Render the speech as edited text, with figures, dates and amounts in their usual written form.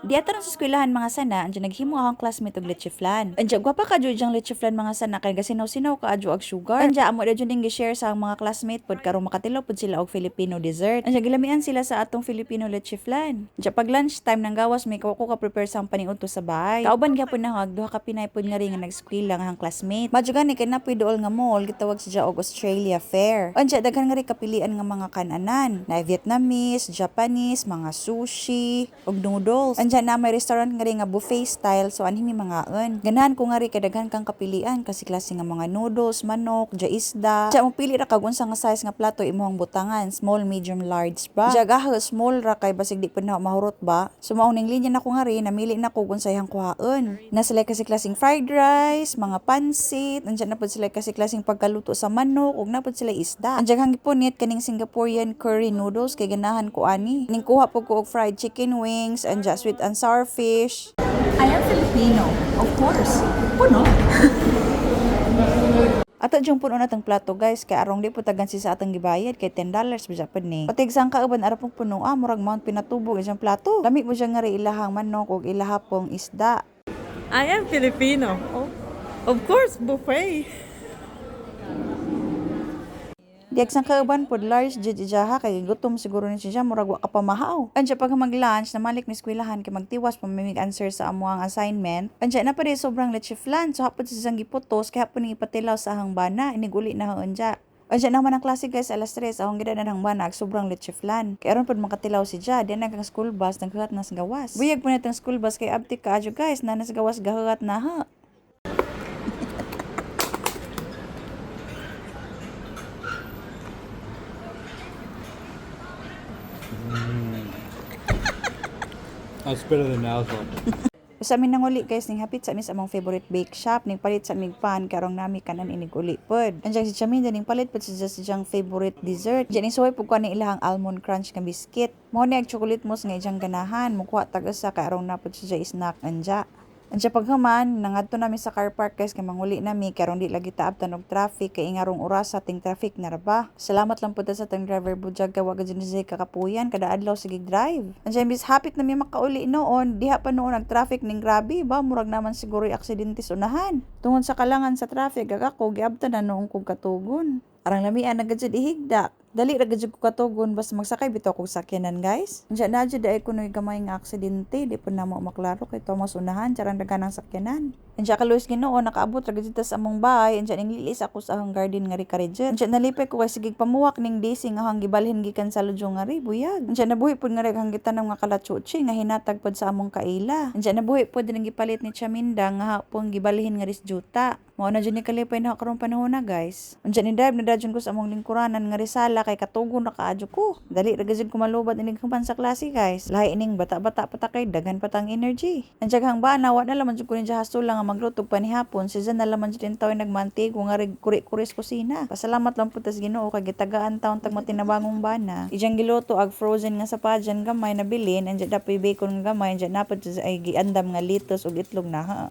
Di ato sa eskwelahan, mga sana, andiyan naghimo akong classmate og leche flan. Andiyan gwapa ka jud ang leche flan, mga sana, kay gasinaw-sinaw ka adyo og sugar. Andiyan amo da jud ning gi-share sa ang mga classmate pod karon makatilaw pod sila og Filipino dessert. Andiyan gilamian sila sa atong Filipino leche flan. Andiyan pag lunch time nang gawas may ko ka prepare sa ang paniudto sa bahay. Kauban gyapon na og duha ka Pinay pod nga rin nga nag-eskwela nga ang classmate. Madyo gani kay napoy duol nga mall gitawag siya og Australia Fair. Andiyan daghan nga rin kapilian nga mga kananan. Na Vietnamese, Japanese, mga sushi, ug noodles. Andiyan na may restaurant nga rin nga buffet style, so anhi mi mangaon. Ganahan ko nga rin kay daghan kang kapilian kasi klase nga mga noodles, manok, dya isda. Dya mo pili ra kag unsa nga size nga plato imong butangan, small, medium, large ba. Dya gaho small ra kay basig di pa na mahurot ba. So mao ning linya nako nga rin, namili na ko kung unsay kuhaon. Na sila kasi klaseng fried rice, mga pansit, andiyan na pud sila kasi klaseng pagkaluto sa manok, ug na pud sila isda. Andiyan hang gipunit kaning Singaporean curry noodles kay ganahan ko ani. Ning kuha pud ko og fried chicken wings, anja sweet and sour fish. I am Filipino, of course. Puno. Ato dyong puno na tang plato, guys, kay arong di po tagan si sa atong gibayad kay $10 ba pa ni. Patig sang kauban ara pong puno, ah, murag Mount Pinatubo isang plato. Lami mo siya nga ri ilahang manok ug ilaha pong isda. I am Filipino. Oh, of course, buffet. Diag sang kauban pod large jud ijaha kay gutom siguro ni siya, murag wa ka pa mahaw. Anja pag mag-lunch namalik mi eskwelahan kay magtiwas pa mi answer sa amuang assignment. Anja na pa sobrang leche flan, so hapon sa siyang giputos kay hapon ning ipatilaw sa ahang bana iniguli na ho anja. Anja naman ang klase, guys, alas 3 ahong gida na bana ag sobrang leche flan. Kay aron pod makatilaw si Ja, di na kang school bus naghuhat na sa gawas. Buyag po na itong school bus kay abtik ka adyo, guys, na nasa gawas gahuhat na ha. That's better than ours one. Sa amin nang uli, guys, ning hapit sa amin sa among favorite bake shop, ning palit sa aming pan karong nami kanan inig uli pod. Andiyan si Chaminda ning palit pod siya sa siyang favorite dessert. Diyan ning suway pud ko ni ilahang almond crunch nga biscuit. Mao ni ag chocolate mousse nga iyang ganahan, mukuha tag usa kay arong napod siya snack anja. Anja paghuman, nangadto nami sa car park, guys, kay manguli nami karon di lagi taabtan og traffic kay ingarong oras sa ting traffic na ra ba. Salamat lang pud sa tang driver budyag kay wa gud siya kakapuyan kada adlaw sige drive. Anja imbis hapit nami makauli noon, diha pa noon ang traffic ning grabe ba, murag naman siguro aksidente sa unahan. Tungod sa kalangan sa traffic, ag ako giabtan na noong kog katugon. Arang lamian na gud ihigda. Dali ra gud ko katugon basta magsakay bitaw kog sakyanan, guys. Unsa na jud ay kunoy gamay nga aksidente, di po namo maklaro kay Thomas unahan charang daghan ang sakyanan. Unsa ka Luis Ginoo nakaabot ra gud sa among bahay, unsa ning lilis ako sa ahong garden nga ri karidyan. Unsa nalipay ko kay sige pamuwak ning daisy nga ahong gibalhin gikan sa ludyong nga ri buyag. Unsa nabuhi pud nga ri ang gitanong nga kalachuchi nga hinatag pud sa among kaila. Unsa nabuhi pud ning gipalit ni Chaminda nga hapong gibalhin nga ris juta. Mao na jud ni kalipay na karong panahon na, guys. Unsa ni drive na dajon ko sa among lingkuranan nga risala kay katugon na kaadyo ko. Dali ra gyud ko malubat inig human sa klase, guys. Lahi ining bata-bata pa ta kay daghan pa tang energy. Ang jaghang bana wa na laman jud ko ni hasol lang nga magluto pa ni hapon. Si na laman jud taw nagmantigo nga rig kuri-kuri sa kusina. Pasalamat lang pud tas Ginoo kay gitagaan taon tag matinabangong bana. Ijang giluto ag frozen nga sapadyan gamay na bilin, andiyan dapoy bacon nga gamay, andiyan napod ay giandam nga litos ug itlog na ha.